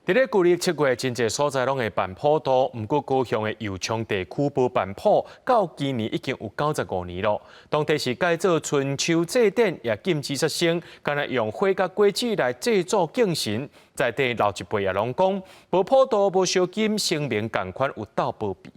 佇咧舊曆7月，真濟所在攏會辦普渡，毋過高雄的右昌地區無辦普，到今年已經有95年囉。當地是改做春秋祭典，也禁止殺生，干焦用花佮果子來祭祖敬神。在地老一輩也攏講，無普渡無燒金，神明仝款有鬥保庇。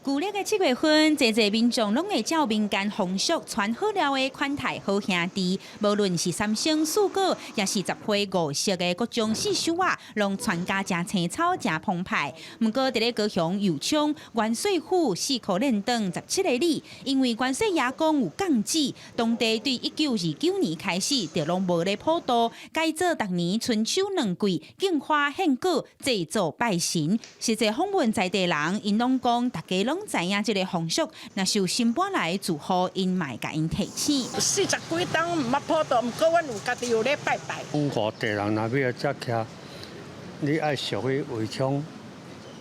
舊曆的7月份，濟濟民眾攏會照民間風俗，傳好料的款待好兄弟。無論是三牲四果，抑是十花五色的各種四收仔，攏傳甲誠青草、誠澎湃。毋過，佇咧高雄右昌元帥府四箍輾轉17个里，因為元帥爺公有降旨，當地對1929年開始就攏無咧普渡，改做逐年春秋兩季敬花獻果祭祖拜神。實際訪問在地人，𪜶攏講大家攏知影這个風俗，若是有新搬來住戶，𪜶嘛會共𪜶提醒。四十幾冬毋捌普渡，毋過阮有家己有咧拜拜。外地人若欲來遮徛，你愛屬於衛昌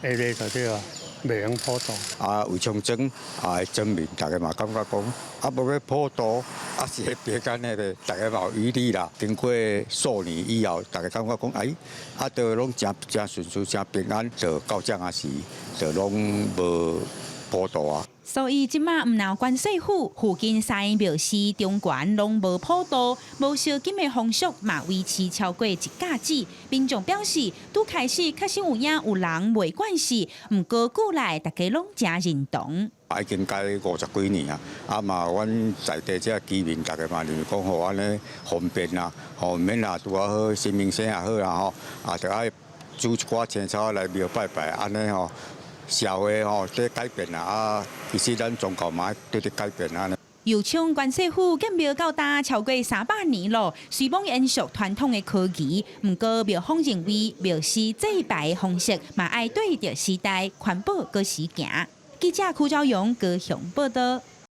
的禮就對啊，袂用普渡。啊，衛昌莊啊，莊民逐家嘛感覺講，啊，無欲普渡，啊是彼別間那個，逐家嘛有疑慮啦。經過數年以後，逐家感覺講，哎，啊，都攏誠誠順遂、誠平安，就到這仔時，就攏無普渡啊。所以這馬毋但關稅府附近三个廟寺中懸攏無普渡，無燒金的風俗嘛維持超過一甲子。民眾表示，拄開始確實有影有人袂慣勢，毋過久來大家攏誠認同。已經改50幾年啊，啊嘛，阮在地這居民逐家嘛認為講吼，按呢方便啦，吼毋免啦，拄仔好神明生也好啦吼，啊，著愛煮一寡青草來廟拜拜，按呢吼。社會吼佇改變啦，啊，其實咱宗教嘛佇咧改變啊。右昌關稅府建廟到今超過300年囉，雖罔延續傳統的科儀，毋過廟方認為廟司祭拜的方式嘛愛對著時代環保閣時行。記者柯昭勇高雄報道。